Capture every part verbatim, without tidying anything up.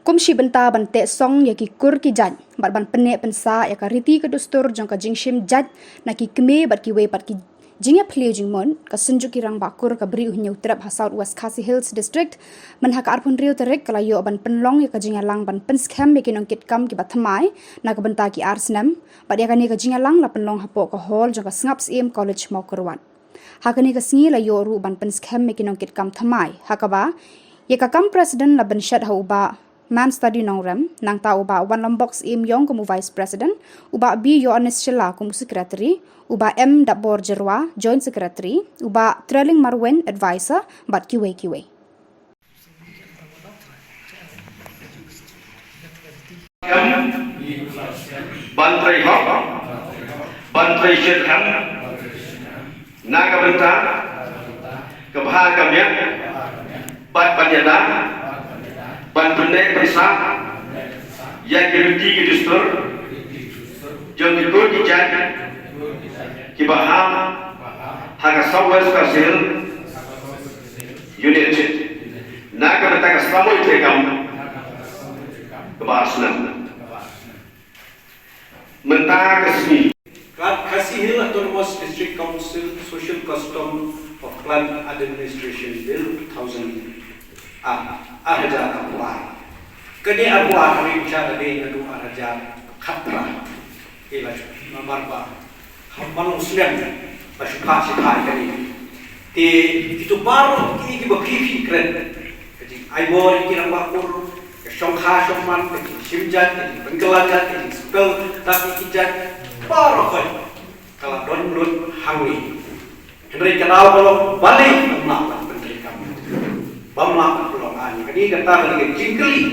Kum shi bynta ban teh song ïa ki kur ki jait bad ban pynneh pynsah ïa ka riti ka dustur jong ka jingshim jait na ki kmie bad kiwei pat ki jingïaphylliew jingmut, ka Synjuk ki Rangbah Kur ka Bri u Hynñiewtrep ha South West Khasi Hills District mynha ka arphew hynriew tarik ka la ïoh ban pynlong ïa ka jingïalang ban pynskhem ïa ki nongkitkam kiba thymmai na ka bynta ki ar snem, bad ïa kane ka jingïalang la pynlong hapoh ka hall jong ka Sngap Syiem College Mawkyrwat. Ha kane ka sngi la ïoh ruh ban pynskhem ïa ki nongkitkam thymmai, ha kaba ïa ka kam president la bynshet ha u Bah Manstudy Nongrem, nangta u Bah Wanlambok Syiemïong kum u vice president, u Bah B Ïoannis Shylla kum u secretary, u Bah M Dapbor Jyrwa joint secretary, u Bah Treling Marwein advisor, bad kiwei kiwei. Ban trei hok, ban trei shitom na ka bynta ka bha ka miat, bad ban ïada, ban pynneh pynsah ïa ki riti ki dustur jong ki kur ki jait kiba hap ha ka South West Khasi Hills Unit na ka bynta ka samoi treikam kaba ar snem. Mynta ka sngi. Khasi Hills Autonomous District Council Social Custom of Clan Administration Bill two thousand, ah, ar hajar arphew ar. Kane arphew ar ha ri Pyrshah ka dei naduh ar hajar khatphra. Ïa la shu namar ba ha man u snem ba shu phah shi phah ïa kane. Te kito baroh ki kiba phi phi kren, ka jingai bor ïa ki rangbah kur, ka shongkha shongman, ka jingshim jait, ka jingpynkylla jait, ka jingspel da ki jait, baroh ka la don lut hangne. Hynrei ka daw ka long balei ym lah ban pyntreikam, bym lah ban pynlong aiñ. Kane kata ka dei ka jingkylli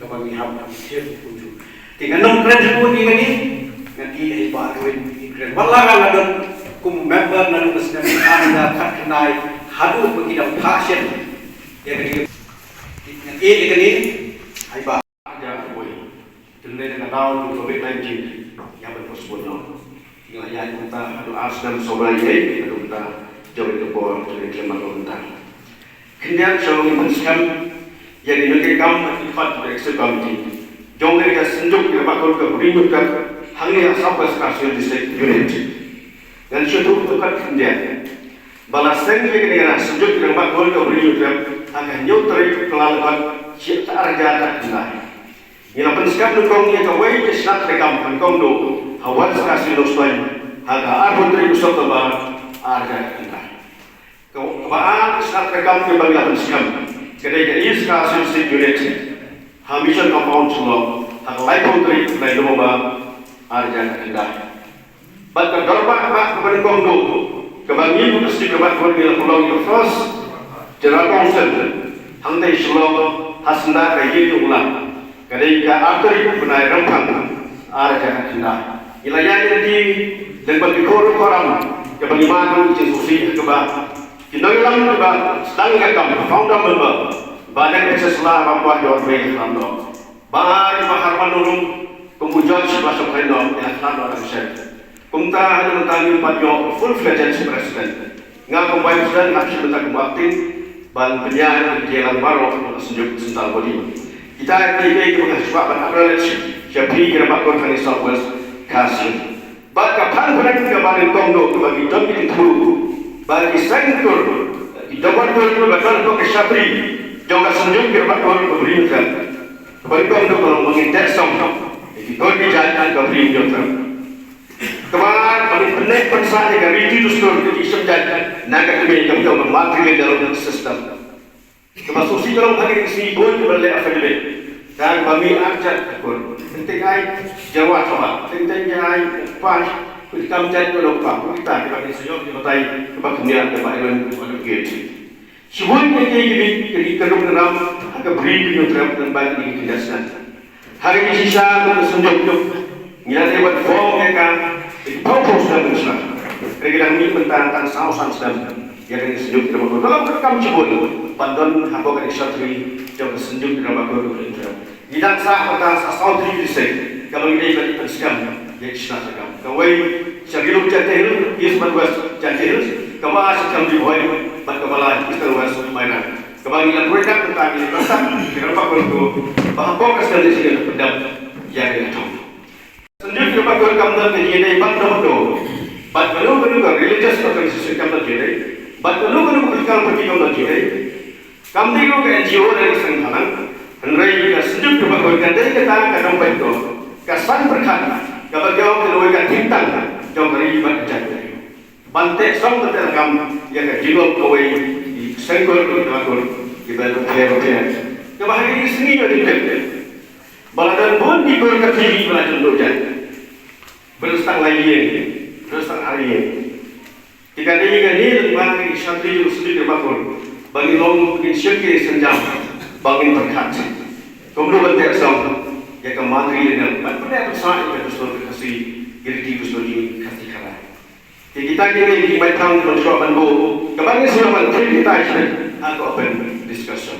kaba ngi hap ban shim kumjuh. Te ngan ym kren shibun ïa kane, ngan ïeh ïa i Bah Erwin, i kren. Wat la nga nga don kum u member naduh ka snem ar hajar khatkhyndai haduh ba ki dang phah shen ïa kane. Ngan ïeh ïa kane ha i Bah. Ar hajar khatwei. Te lei da ka daw jong ka COVID nineteen ïa ban postpone noh. Ngi la ïaid mynta haduh ar snem sawdong ïa, haduh mynta jong ka por jong ka khlem marwei mynta. Khyndiat shuwa ngin pynskhem ïa ki nongtrei kam bad ki khot jong ka Executive Committee jong ka Synjuk ki Rangbah Kur ka Bri Hynñiewtrep hangne ha South West Khasi Hills District Unit. Ngan shu ïathuh kat khyndiat ba la seng ïa kane ka Synjuk ki Rangbah Kur ka Bri Hynñiewtrep ha ka hynñiew tarik Kyllalyngkot shi ar hajar khatkhyndai. Ngi la pynskhem nyngkong ïa kawei ka shnat treikam pynkhongduh ha West Khasi Hills Nongstoiñ ha ka arphew tarik u September ar hajar khatkhyndai. Kaba ar ka shnat treikam kaba ngi la pynskhem ka dei ka East Khasi Hills District Unit ha Mission Compound Shillong ha ka laiphew tarik u bnai November ar hajar khatkhyndai. Bad ka dorbar bah kaba nyngkong duh kaba ngi kum ka Synjuk ki Rangbah Kur ngi la pynlong ïa ka First General Council hangtei Shillong ha syndah ka Ïing Jong U Blei. Ka dei ka ar tarik u bnai Rymphang ar hajar khatkhyndai. Ngi la ïaid lynti lyngba ki khur ki khuram kaba ngi mad ki jingsngewsih kaba ki nongïalam kiba sdang ka kam, ka founder member Bah Deng H S Shylla, Bah Pua Jor Bey, Bah Harman Nongrum, kum u George Bah Sophaino, ïa, khlad noh da ka shen. Kumta haduh mynta ngim pat ïoh full fledged president. Nga kum vice president, nga shim mynta kum acting, ban pynïaid ïa ki jingïalang baroh jong ka Synjuk Central Body. Kita ki dei kiba nga sngewbha ban acknowledge sha phi ki rangbah kur ha South West Khasi. Bad ka phan pyrshah kaba nyngkong duh kaba ngi don ki jingthmu ba ki seng kur, ki jabor kur kiba don ha ka shatri jong ka Synjuk ki rangbah kur ka Bri Hynñiewtrep, kaba nyngkong duh ka long ba ngin teh song ïa ki kur ki jait ka Bri Hynñiewtrep. Kaba, ba ngin pynneh pynsah ïa ka riti dustur ka jingshim jait na ka kmie kaba ong ka matrilineal system. Kaba sngewsih ka long ha kine ki sngi bun kiba leh affidavit da kaba mih arjat ka kur. Teng teng ai Jyrwa Thabah, teng teng ai Pua, ki kam jait ka long Pua, kita kiba ki sngewsih kiba tai kaba khyndiat kaba iron kaba duk gate. Shibun ïa ki, ki, ki, ki, ka duk ka ram ha ka Bri Hynñiewtrep, ngan bai ïa ki khyndiat snem. Ha ka jingshisha ka Synjuk ngi la dei ban form ïa ka, ïa ki phew phew snem mynshuwa. Hynrei ka dang mih mynta tang saw san snem ïa ka Synjuk ki rangbah kur. Ka long ka kam shibun ban don hapoh ka shatri jong ka Synjuk ki rangbah kur ka Bri Hynñiewtrep. Ngi dang sah mynta sa saw tylli ki district kaba ngi dei ban pynskhem ïa ki shnat treikam. Kawei sha Ri Lum Jaintia Hills, East bad West Jaintia Hills, kaba ar sha Ri Bhoi bad kaba lai Eastern West Mairang. Kaba ngi la pyrkhat mynta ngi la pyrkhat ki rangbah kyrkhu ba hapoh ka sdang jong ngi la pyndap ïa ka yathong. Synjuk ki rangbah kyrkhu kam don ka jingïadei bad ka mawdoh bad kano kano ka religious organisation kam don jingïadei bad kano kano ka political party kam don jingïadei. Kam dei ruh ka N G O ne ka seng bhalang. Hynrei ka synjuk ki rangbah kyrkhu ka dei kata ka dang peit ko ka san pyrkhat kaba jong ka lawei ka thingtang jong ka ri bad ka jaitbynriew. Ban teh song ban teh lakam ïa ka jinglong kawei ki seng kyrkhu kiba kyrkhu kiba bapher bapher. Kaba ha kine ki sngi ïoh jingtip ba la don bun ki kur ka T V ba la jot duh jait. Ba la stang lai ïing, ba la stang ar ïing. Te ka dei kane lem bad ki shakri jong u Speaker Bakur ba ngin long ngin shakri synjam ba ngin pyrkhat kumno ban teh song ïa ka man ri lyngngoh ban pyneh pynsah ïa ka dustur ka Khasi, ki riti dustur jong ngi Khasi Khara. Te kita kine ki maitam ban shuwa ban buh kaba ngin sngewbha ban trei kita ki ha ka open discussion.